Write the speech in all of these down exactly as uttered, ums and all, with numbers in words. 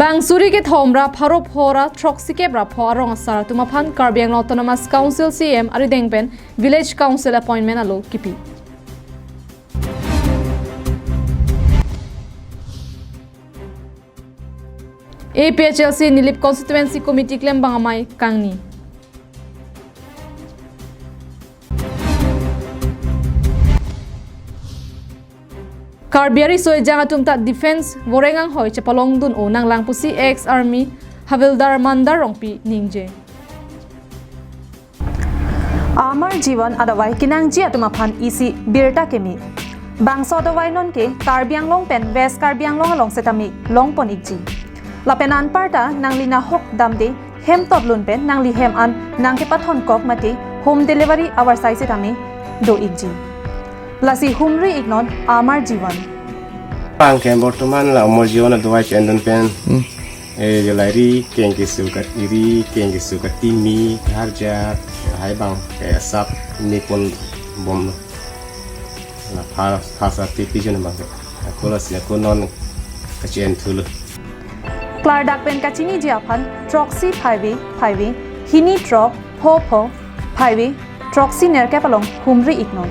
Bang suri kethom ra pharo pho ra throksikep ra pho arong asar atum aphan Karbi Anglong Autonomous Council C M arideng pen Village Council appointment alo kipi. A P H L C Nilip Constituency Committee klembang amei kangni. Karbi ariso ejang atum ta defence voreng anghoi chepalongdun o nanglang pusi ex army Havildar Mandar Rongpi ningje. Amar Jivan adawai kenangji atum aphan isi birta keme. Bangso adawai nonke Karbi Anglong pen West Karbi Anglong along setame longpon ikji. Lapen anparta nangli nahok damde hem totlun pen nangli hem an nangkepathon kok mate home delivery avarsai setame do ikji. Lasi humri iknon Amar Jivan. Pangke bortoman la Amar Jivan adawai chendon pen. Hmm. Eh, jolai ri keng kesu kat iri, keng kesu katimi, harja, hai bang, kayak sap, ini pon bom. La phar, phar sa tipi jen bang. Ako lasi, ako non kachen thulu. Klardak pen kachiniji aphan, throksi phaive, phaive, hini throk, pho pho, phaive, throksi nerkep along humri iknon.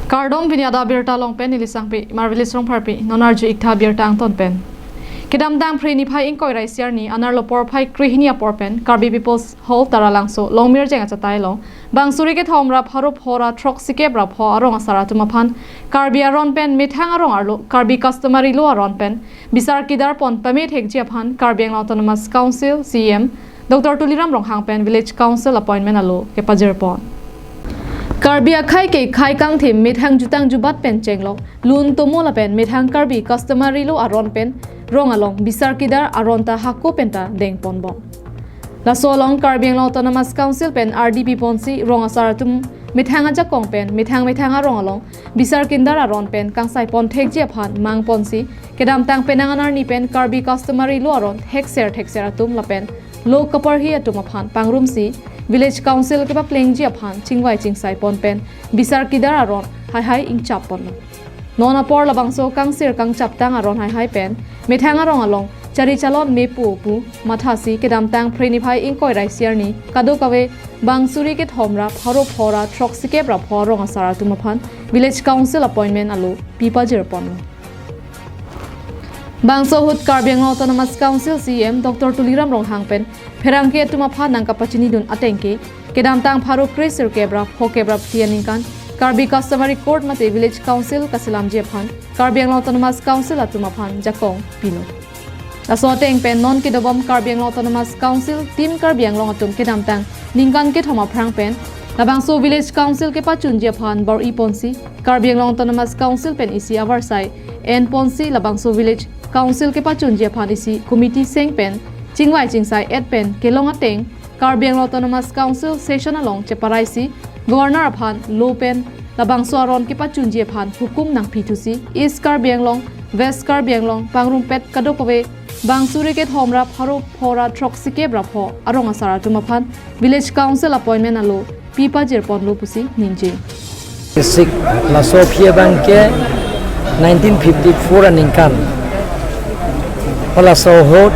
Kardom, pini adap birta along pen neli sangpi Marvelous Rongpharpi, non arju iktha birta angton pen. Kedamtang Phre niphai ingkoi ra isi arni, anerlo porphai krehini apor pen, Karbi People's Hall Taralangso, Longmirjeng achatai along, bang suri kethom ra pharo pho ra throksikep ra pho arong asar atum aphan, Karbi aron pen methang arong arlo, Karbi customary law aron pen, bisar kidar pon pame thekji aphan Karbi Anglong Autonomous Council C M Doctor Tuliram Ronghang pen Village Council appointment alo kepajir pon. Karbi akhei ke khei kangthim methang jutang jubat pen chenglok, lun tomo lapen methang Karbi customary law aron pen rong along bisar kidar aron ta hako pen ta deng pon bom. Laso along Karbi Anglong Autonomous Council pen R D P ponsi rong asar atum methang ajakong pen methang methang arong along bisar kidar aron pen kangsai pon thekji aphan mang ponsi kedamtang penang anarni pen Karbi customary law aron thekser thekser atum lapen law kaparhi atum aphan pangrumsi Village Council kepaplengji aphan chingvai chingsai pon pen bisar kidar aron haihai ingchap ponlo. Non apor labangso kangsir kangchaptang aron haihai pen methang arong along chari chalon mepo pu mathasi kedamtang Phre niphai ingkoi ra isi arni kadokave bang suri kethom ra pharo pho ra throksikep ra pho arong asar atum aphan Village Council appointment alo pipajir ponlo. Bangso ahut Karbi Anglong Autonomous Council C M Doctor Tuliram Ronghang pen pherangke atum aphan nangkapachinidun atengke, kedamtang pharo kre sirkep ra phokep ra phli aningkan Karbi Customary Court mate Village Council kaselamji aphan Karbi Anglong Autonomous Council atum aphan jakong pilo. Laso ateng pen non kedobom Karbi Anglong Autonomous Council Team Karbi Anglong atum kedamtang ningkan kethom aphrang pen labangso Village Council kepachunji aphan bor-i ponsi Karbi Anglong Autonomous Council pen isi avarsai en ponsi labangso Village Council kepachunji aphan isi committee seng pen chingvai chingsai et pen kelong ateng Karbi Anglong Autonomous Council session along cheparaisi Governor aphan law pen labangso aron kepachunji aphan hukum nangpithusi East Karbi Anglong, West Karbi Anglong pangrumpet kadokave bang suri kethom ra pharo pho ra throksikep ra pho arong asar atum aphan Village Council appointment alo pipajir ponlo pusi ningje. Sik laso aphi abang ke nineteen fifty-four aningkan, o laso ahut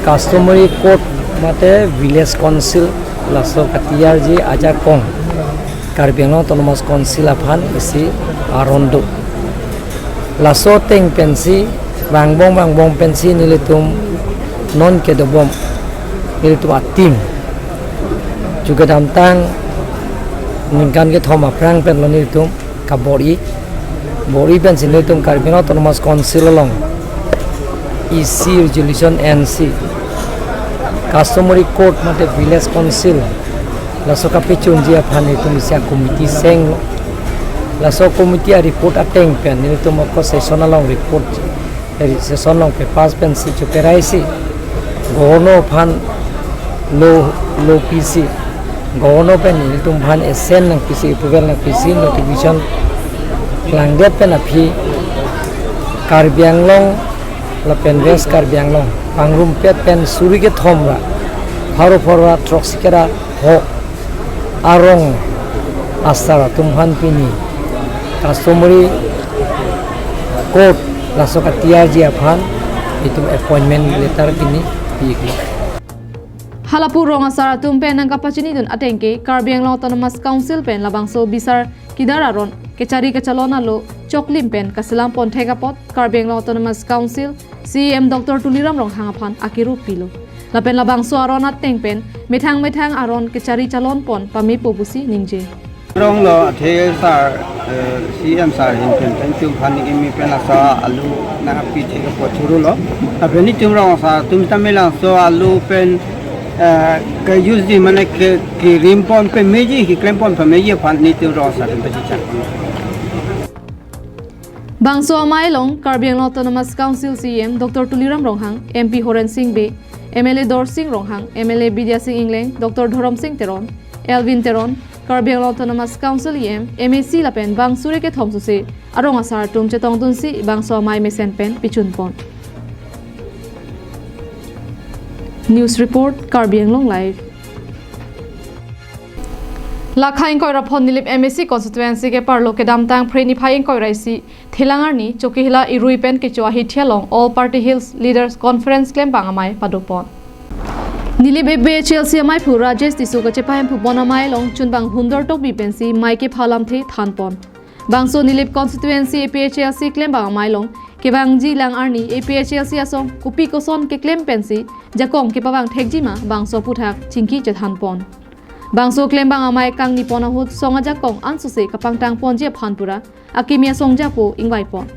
Customary Court mate Village Council laso katiyarji ajakong Karbi Anglong Autonomous Council aphan isi aron do. Laso ateng pensi vangbom vangbom pensi nelitum non kedobom nelitum a-team chu kedamtang ningkan kethom aphrang penlo nelitum kabor-i. Bor-i pensi nelitum Karbi Anglong Autonomous Council along isi resolution ensi Customary Court mate Village Council laso kapachunji aphan nelitum isi a-committee senglo. Laso committee a-report ateng pen nelitum ako session along report, eh, session along papers pensi cheparaisi Governor aphan law, law pisi, Governor pen nelitum aphan assent nangpisi, approval nangpisi, notification langdet pen aphi Karbi Anglong lapen West Karbi Anglong pangrumpet pen suri kethom ra pharo pho ra throksikep ra pho arong asar atum aphan pini Customary Court laso katiyarji aphan Itum appointment letter pini pi-iklo. Halapu rong asar atum pen nangkapachinidun ateng ke Karbi Anglong Autonomous Council pen labangso bisar kidar aron kechari kachalon alo choklim pen kaselam ponthek apot Karbi Anglong Autonomous Council C E M Doctor Tuliram Ronghang aphan akirup pilo. Lapen labangso aron ateng pen methang methang aron kechari chalon pon pamepo pusi ningje. Rong lo athe sir, eh, C E M sir ahin pen pen chum phan ni imi pen lasa alu nangpi thek apot churu lo. Aphi nelitum rong asar atum ta melangso alu pen, eh, ke use di mane ke, kerim pon pameji, keklem pon pameji aphan nelitum rong asar atum pachechak. Bangso amei along Karbi Anglong Autonomous Council C E M Doctor Tuliram Ronghang, M P Horen Sing Bey, M L A Dorsing Ronghang, M L A Bidya Sing Engleng, Doctor Dhorom Sing Teron, Elwin Teron, Karbi Anglong Autonomous Council E M, M A C lapen bang suri kethom sose arong asar atum chetongdunsi bangso amei mesen pen pichun pon. News report, Karbi Anglong Live. Lakha ingkoi ra phongo Nilip M A C constituency keparlo kedamtang Phre niphai ingkoi ra isi Thelang arni Chokihola Erui pen kecho ahithia along All Party Hills Leaders Conference klembang amei padopon. Nilip A P H L C ameiphu Rajesh Tisso kachepahemphu pon amei along chunbang Hundor Tokbi pensi mei kepha alamthe thanpon. Bangso Nilip constituency A P H L C klembang amei along kevangji lang arni A P H L C asong kopi koson keklem pensi jakong kepavang thekji ma bangso aputhak chingki chethanpon. Bangso klembang amei kangni pon ahut song ajakong ansose kapangtang ponji aphan pura akimi asong japo ingvai pon.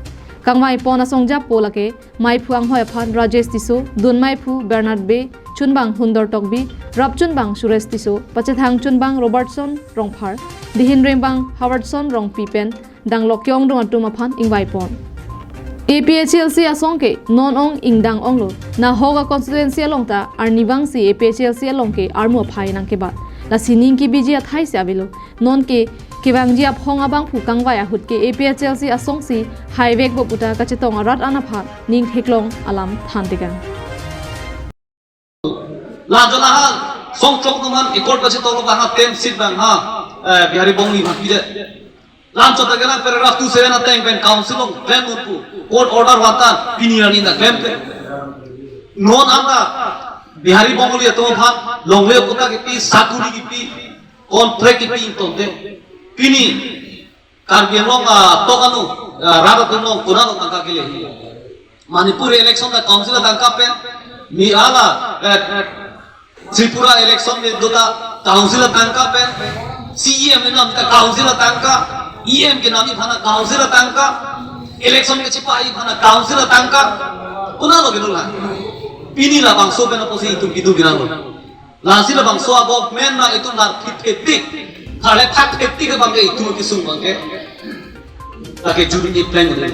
Kangvai pon asong japo lake meiphu anghoi aphan Rajesh Tisso, dun meiphu Bernard Bey, chunbang Hundor Tokbi, rap chunbang Suresh Tisso, pachethang chunbang Robertson Rongphar, dihin rengbang Howardson Rongpi pen danglok ke-ongdung atum aphan ingvai pon. A P H L C asong ke non ong ingdang onglo. Nahok a constituency along ta arnivangsi A P H L C along ke armu aphai nangkebat. Lasi ning kebiji athai si avelo. Non ke kevangji aphong abangphu kangvai ahut ke A P H L C asongsi haivekpo puta kachetong arat an aphan ning theklong alam thantekang. Lajo lahai song chok numan ikot kasi tolo bang ha ten seat bang ha, eh, Bihari Bongli bang pide. Lam chota kena paragraph two seven ateng pen council along klem nutpu court order vangtan pini arni ta klemte. Non anta Bihari Bongli atum aphan longle kota kipi, sakuri kipi, contract kipi ingtonte. Pini Karbi Anglong, ah, tok anu, ah, rat atum along konat along tangka kele. Manipur election ta council atangka pen, mi ala, eh, Tripura election dota council atangka pen, C E M nam ta council atangka, E M kenamji aphan council atangka, election kechepaji aphan council atangka, konat along kelo la. Pini labangso pen apotsi itum kidu ginang lo. Lasi labangso a-government na itum nar thip thepik. Thale thak thepik abang ke itum kisung abang ke. Lake juri ni plan ni.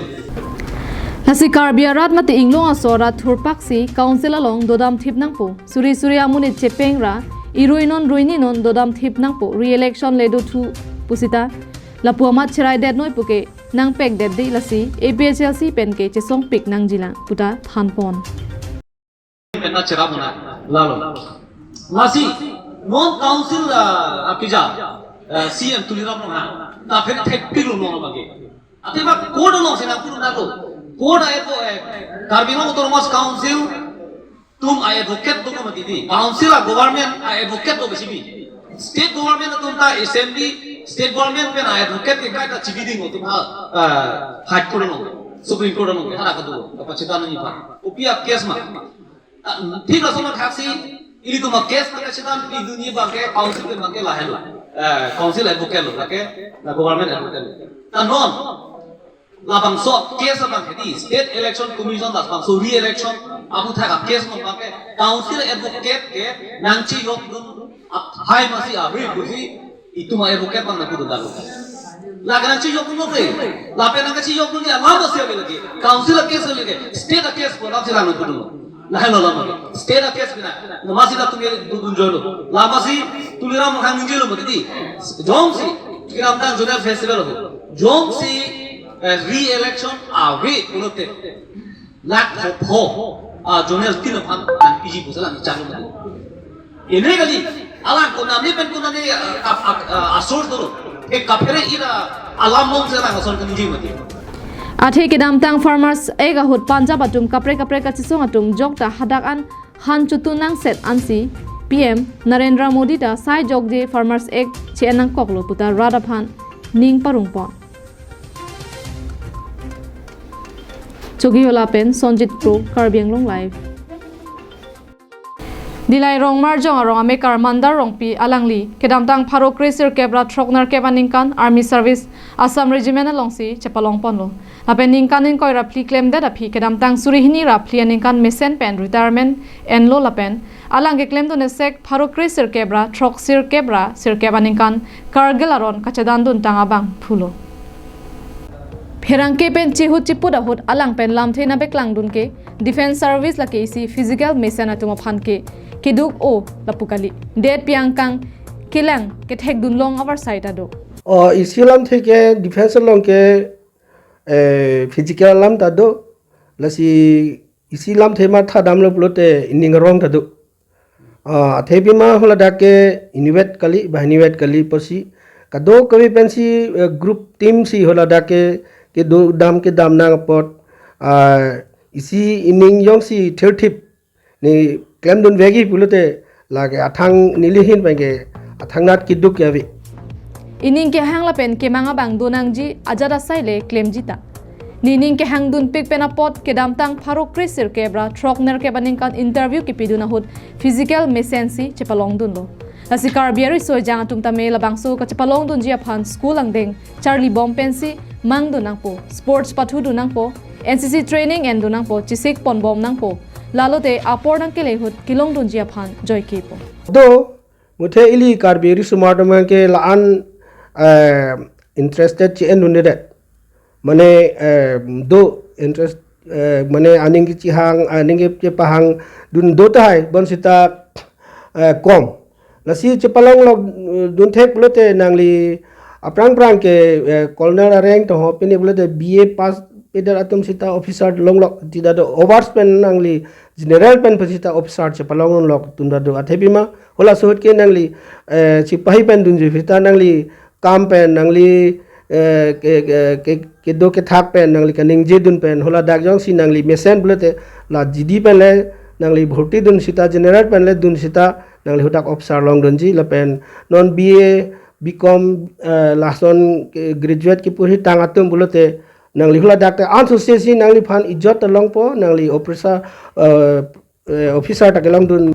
Lasi Karbi arat mate inglong aso arat thurpaksi council along dodam thip nangpo. Suri suri amonit chepeng ra, irui non ruini non dodam thip nangpo. Re-election le dothu pusita. Lapu amat cherai det noi puke nangpek det di lasi A P H L C pen ke chesong pik nangjilang puta thanpon. Pen ta cherap mona, lalo. Lasi, non council, ah, apija, ah, C E M Tuliram Ronghang, ta phen thepik lo non abang ke. Ate ma court alongsi nangpudun nanglo. Court a-advo-, eh, Karbi Anglong Autonomous Council atum a-advocate do ko mati di. Council a-government a-advocate do besi bi. State government atum ta assembly, state government pen a-advocate ke kai ta chibiding atum ha, ah, High Court along, Supreme Court along, hara kadu, kapachita nani pa. Kopi a-case ma. Ah, thik laso ma thaksi, ilitum a-case ta kachita pidunji abang ke, council ke abang ke lahelo. Eh, council advocate lo, lake, na government advocate lo. Ta non, labangso case abang ke di, State Election Commission labangso re-election aputhak a-case abang ke, council advocate ke nangchejokdun athai masi ave pusi itum a-advocate abang nangpudun dalo. Lake nangchejokdun lo ke, lapen nangkachejokdun ke alam masi ave lake, council a-case lake, state a-case ko alamsi nangpudun lo. Lahelo alam ke, state a-case pina, na masi latum ke dodun jolo. La masi Tuliram Ronghang ningjelo mati di, jongsi, kedamtang zonal festival ho, jongsi, eh, re-election ave pulote, lakh pho pho, ah, zonal tin aphan nangpiji pusi la nangchalo mati. Ene kali, alang konane pen konane, ah, ah, ah, asor dolo. E kaphere ira alam mong se lang asor kaniji mati. Athe kedamtang Farmers Act ahut Punjab atum kaprek kaprek kachisong atum jokta hadak an han chotun nangset ansi P M Narendra Modi ta sai jokje Farmers Act che-en nangkoklo puta rat aphan ning parungpon. Chokihola pen Sonjit Kro, Karbi Anglong Live. Dillai Rongmarjong arong amekar Mandar Rongpi alangli kedamtang pharo kre sirkep ra throknerkep aningkan Army Service Assam Regiment alongsi chepalongponlo. Lapen ningkan ingkoi ra phli klemdet aphi kedamtang suri hini ra phli aningkan mesen pen retirement enlo lapen alang keklemdun esek pharo kre sirkep ra throksirkep ra sirkep aningkan Kargil aron kachedandun tang abang phulo. Pherangke pen chihut chiput ahut alang pen lamthe nangpeklangdun ke Defence Service lake isi physical mesen atum aphan ke keduk-o lapu kali. Det piang kang kelang kethekdun long avarsai ta do. O isi lamthe ke defence along ke, eh, physical alam ta do. Lasi isi lamthe matha damlo pulote ining arong ta do. Ah, athe pima holadak ke inivet kali, bahinivet kali pusi. Kadokave pensi, eh, group team si holadak ke, kedodam kedam nang apot. Ah, isi ining jongsi thirthip ne klemdun vekji pulote lake athang nelihin pen ke athangnat keduk ke ave. Ining kehang lapen kemang abang donangji ajat asai le klemji ta. Nening kehangdunpik pen apot kedamtang pharo kre sirkep ra throknerkep aningkan interview kepidun ahut physical mesensi chepalongdunlo. Lasi Karbi ariso ejang atum tame labangso kachepalongdunji aphan school angdeng charlibom pensi mangdun nangpo, sports pathudun nangpo, N C C training endun nangpo, chesik ponbom nangpo. Lalote apor nangkele ahut kelongdunji aphan joikepo. Do, muthe ili Karbi risomar atum ke la-an, eh, interested che-endunde. Mane, eh, do interest, eh, mane aning kechihang, aning kechepahangdun do tahai, bonsita, eh, kom. Lasi chepalonglok, eh, dunthek pulote nangli aphrang phrang ke, eh, colonel areng toho pini pulote B A pass pedet atum sita officer longlok tida do, overs pen nangli general pen sita officer chepalonglok atum ta do. Athe pima halaso ahut ke nangli, eh, sipahi pen dunji sita nangli kam pen nangli, eh, ke, ke, ke, kedo kethak pen nangli kaningjedun pen holadak jongsi nangli mesen pulote la G D pen le nangli bhorti dun sita, general pen le dun sita nangli hadak officer longdunji lapen non B A, B Com, eh, lason ke graduate kepu hitang atum pulote nangli holadak te ansose si nangliphan ijot ta longpo, nangli officer, eh, eh, officer ta kelongdun.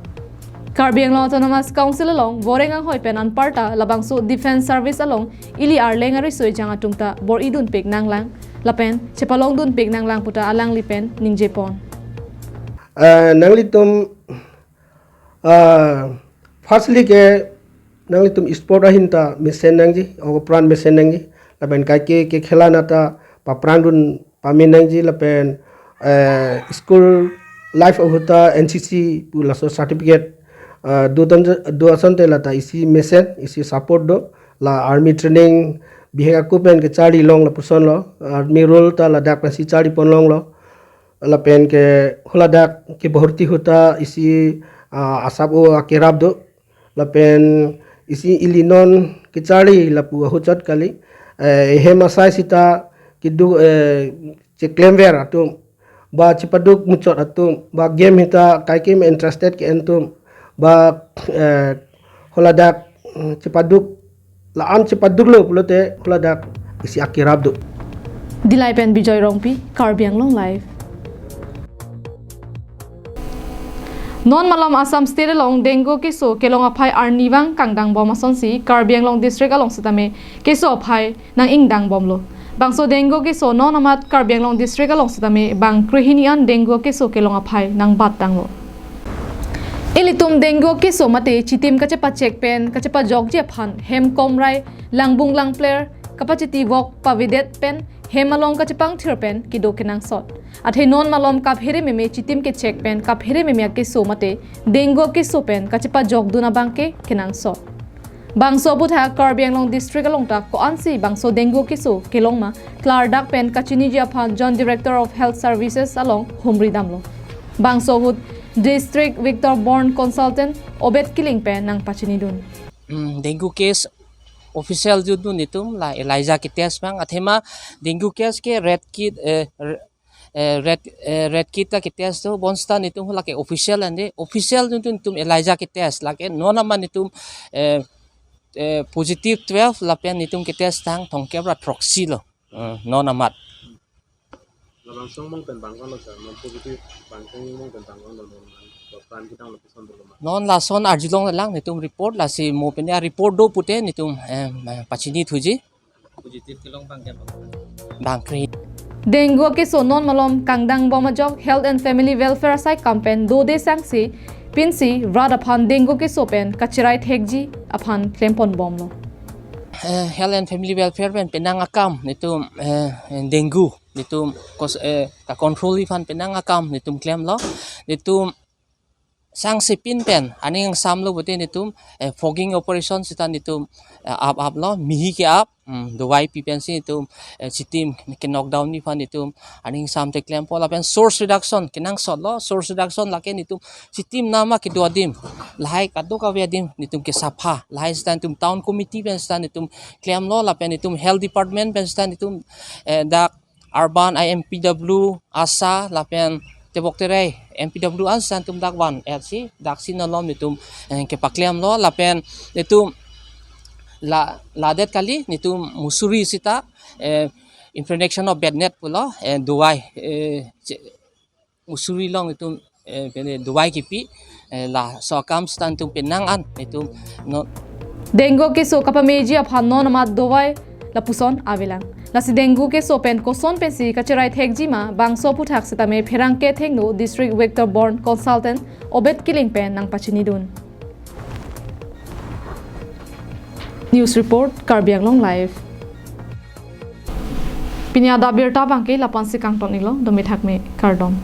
Karbi Anglong Autonomous Council along voreng anghoi pen anparta labangso Defence Service along ili Arleng ariso ejang atum ta bor-idunpik nanglang lapen chepalongdunpik nanglang puta alangli pen ningjepon. Eh, nanglitum, eh, firstly ke nanglitum sport ahin ta mesen nangji, apran mesen nangji, lapen kaike ke khela nata paphrangdun pamin nangji lapen, eh, school life ahut ta N C C pu laso certificate, eh, do tan, do asonte lata isi mesen, isi support do, la army training bihek ako pen kecharli long lapuson lo, army roll ta ladak pensi charli ponlong lo, lapen ke holadak kebhorti ahut ta isi, ah, asap o akerap do, lapen isi ili non kecharli lapu ahut chot kali, eh, ehem asai sita kedo, eh, cheklemver atum, ba chepaduk muchot atum, ba game hita kaikem interested ke-en atum, ba, eh, holadak, mm, chepaduk, la-an chepaduklo pulote holadak isi akerap do. Dillai pen Bijoy Rongpi, Karbi Anglong Live. Non malom Assam State along dengue keso kelong aphai arnivang kangdangbom asonsi Karbi Anglong District along sitame keso aphai nang-ingdangbomlo. Bangso dengue keso non amat Karbi Anglong District along sitame bang krehini an dengue keso kelong aphai nangbatdanglo. Ilitum dengue keso mate chitim kachepachek pen kachepajokji aphan hem komrai langbung langpler kapachiti vok pavedet pen hem along kachepangthir pen kedo kenangsot. Athe non malom kaphere meme chitim kechek pen kaphere meme akeso mate dengue keso pen kachepajokdun abang ke kenangsot. Bangso aputhak Karbi Anglong District along ta ko-ansi bangso dengue keso kelong ma klardak pen kachiniji aphan Joint Director of Health Services along humri damlo. Bangso ahut District Vector Borne Consultant Obed Killing pen nangpachinidun. Hmm, dengue case official jun dun netum la ELISA ketest abang, athema dengue case ke red kit, eh, r-, eh, red, eh, red kit ta ketest do, bonsita netum lake official ande, official jun dun netum ELISA ketest, lake non amat netum, eh, eh, positive twelve lapen netum ketest tang thomkep ra throksi lo, eh, non amat. Labangso angbong pen bang ko-an lo sir, non positive bang ko-an angbong pen bang ko-an lo, non man, lo plan kedam lapuson dolo ma? Non lason arjulong lang netum report, lasi mo pen a-report do pute netum, em, eh, pachini thuji. Positive kelong bang ke bang? Bang kre. Dengue keso non malom kangdang bom ajok Health and Family Welfare asai campaign dode sangsi pensi rat aphan dengue keso pen kacherai thekji aphan klempon bomlo. Eh, Health and Family Welfare pen penang akam netum, eh, dengue netum kos-, eh, ka-control aphan penang akam netum klemlo. Netum sangsi pin pen aning samlo pute netum, eh, fogging operation sita netum, eh, ap ap lo, mihi ke-ap, mm, dawai pi pensi netum, eh, chitim ke-knock down ji aphan netum aning samte klempo, lapen source reduction kenangsot lo, source reduction lake netum chitim nama kedo adim, lahai kadokave adim netum kesapha, lahai sita netum town committee pen sita netum klemlo, lapen netum health department pen sita netum, eh, dak urban I M P W, ASHA lapen tebok terei M P W an sita netum dak van etsi, daksi non malom netum, eh, kepaklemlo, lapen netum la, ladet kali netum Mussoorie sita, eh, introduction of bed net pulo, eh, dawai, eh, che-, Mussoorie along netum, eh, pene dawai kipi, eh, laso akam sita netum penang an netum non. Dengue keso kapameji aphan non amat dawai lapuson avelang. Lasi dengue keso pen koson pensi kacherai thekji ma bangso aphuthak sitame pherangke thengno District Vector Borne Consultant Obed Killing pen nangpachini dun. News report, Karbi Anglong Live. Pini adap abirta abangke la-ansi kangton-iklo, dome thakme, kardom.